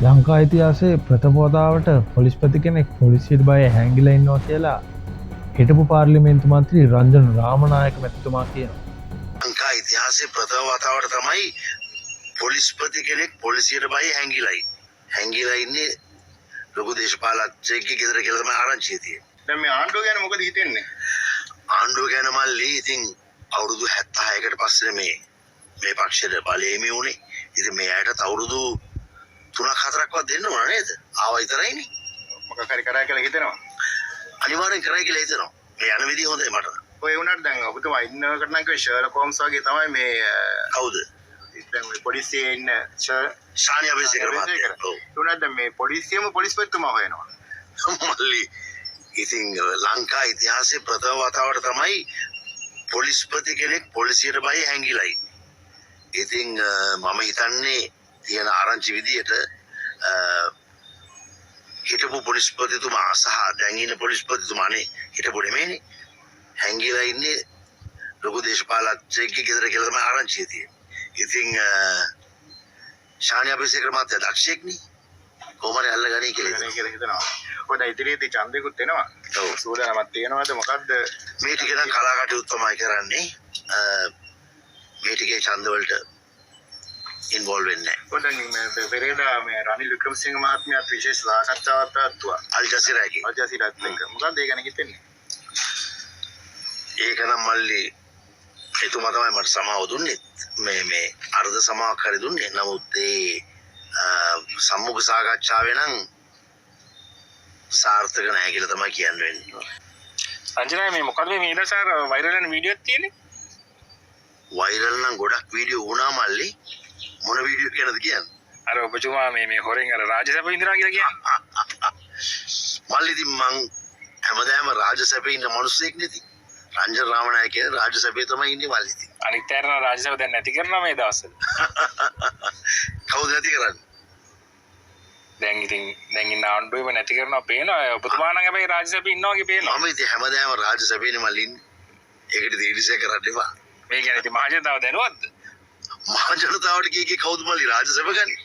ලංකා ඉතිහාසයේ ප්‍රථම වතාවට පොලිස්පති කෙනෙක් පොලිසියට බය හැංගිලා ඉන්නවා කියලා හිටපු පාර්ලිමේන්තු මන්ත්‍රී රංජන රාමනායක මැතිතුමා කියනවා. ලංකා ඉතිහාසයේ ප්‍රථම වතාවට තමයි පොලිස්පති කෙනෙක් පොලිසියට බය හැංගිලා ඉන්නේ. හැංගිලා ඉන්නේ ලොකු දේශපාලඥයෙක්ගේ ගෙදර කියලා තමයි ආරංචිය තියෙන්නේ. දැන් මේ ආණ්ඩුව ගැන මොකද හිතෙන්නේ? ආණ්ඩුව ගැන මල්ලි ඉතින් අවුරුදු 76කට පස්සේ මේ මේ පක්ෂයට බලය හිමි වුණේ. ඉතින් මේ අයටත් අවුරුදු 3ක් 4ක්වත් දෙන්න ඕන නේද? ආවා විතරයිනේ. මොකක් හරි කරා කියලා හිතෙනවා. අනිවාර්යෙන් කරයි කියලා හිතෙනවා. මේ යන විදිය හොඳයි මට. ඔය වුණාට දැන් ඔබතුමා ඉන්නකට නම් කිව්වේ ෂර්ලොක් හෝම්ස් වගේ තමයි මේ කවුද? දැන් ඔය පොලිසියේ ඉන්න ශානි අබේසේකර මහත්තයා. ඔව්. ඒ වුණාට දැන් මේ පොලිසියම පොලිස්පතිතුමා හොයනවා. මල්ලි ඉතින් ලංකා ඉතිහාසයේ ප්‍රථම වතාවට තමයි පොලිස්පති කෙනෙක් පොලිසියට බය හැංගිලා ඉන්නේ. ඉතින් මම හිතන්නේ තියෙන ආරංචි විදියට හිටපු පොලිස්පතිතුමා සහ දැන් ඉන්න පොලිස්පතිතුමානේ හිටපු නෙමෙයිනේ. හැංගිලා ඉන්නේ ලොකු දේශපාලඥයෙක්ගේ ගෙදර කියලා තමයි ආරංචිය තියෙන්නේ. ඉතින් ශානි අබේසේකර මහත්තයා දක්ෂයෙක් නේ. කොහොම හරි අල්ලගනී කියලා ගන්නේ හිතනවා. කියලා හිතනවා. ඔය දැන් ඉදිරියේදී ඡන්දෙකුත් එනවා. ඔව්. සූදානමක් තියෙනවද මොකද්ද? මේ ටික නම් කලා කටයුතු තමයි කරන්නේ. මේ ටිකේ ඡන්ද වලට ඉන්වෝල්ව් වෙන්නේ නැහැ. ඔය දැන් මේ පෙරේදා මේ රනිල් වික්‍රමසිංහ මහත්මයාත් විශේෂ සාකච්ඡාවක් පැවැත්තුවා. අල් ජසීරා එකේ. අල් ජසීරාත් එක්ක. මොකද්ද ඒ ගැන හිතෙන්නේ? ඒක නම් මල්ලි එතුමා තමයි මට සමාව දුන්නේ. මේ මේ අර්ධ සමාවක් හරි දුන්නේ. නමුත් ඒ සම්මුඛ සාකච්ඡාවේ නම් සාර්ථක නැහැ කියලා තමයි කියන්න වෙන්නේ. රංජනා මේ මොකද මේ ඊළසාර වෛරල් වෙන වීඩියෝ එකක් තියෙන්නේ? වෛරල් නම් ගොඩක් වීඩියෝ වුණා මල්ලි. මොන වීඩියෝ ගැනද කියන්නේ? අර ඔබතුමා මේ මේ හොරෙන් අර රාජසැප විඳිනවා කියලා කියන්නේ. මල්ලි ඉතින් මං හැමදාම රාජසැපේ ඉන්න මිනිස්සෙක් නේ ඉතින්. රංජන රාමනායක කියන්නේ රාජසැපේ තමයි ඉන්නේ මල්ලි ඉතින්. අනිත් අය නම් රාජසැප දැන් නැති කරනවා මේ දවස්වල. කවුද නැති කරන්නේ? දැන් ඉතින් දැන් ඉන්න ආණ්ඩුවෙම නැති කරනවා පේනවා. ඔබතුමා නම් හැබැයි රාජසැපේ ඉන්නවා වගේ පේනවා. මම ඉතින් හැමදාම රාජසැපේනේ මල්ලි ඉන්නේ. ඒකට ඉතින් ඊර්ෂ්‍යා කරන්න එපා. මේ ගැන ඉතින් මහජනතාව දැනුවත්ද? මහ ජනතාවට කී කී කවුද මල්ලි රාජසැප ගන්නේ?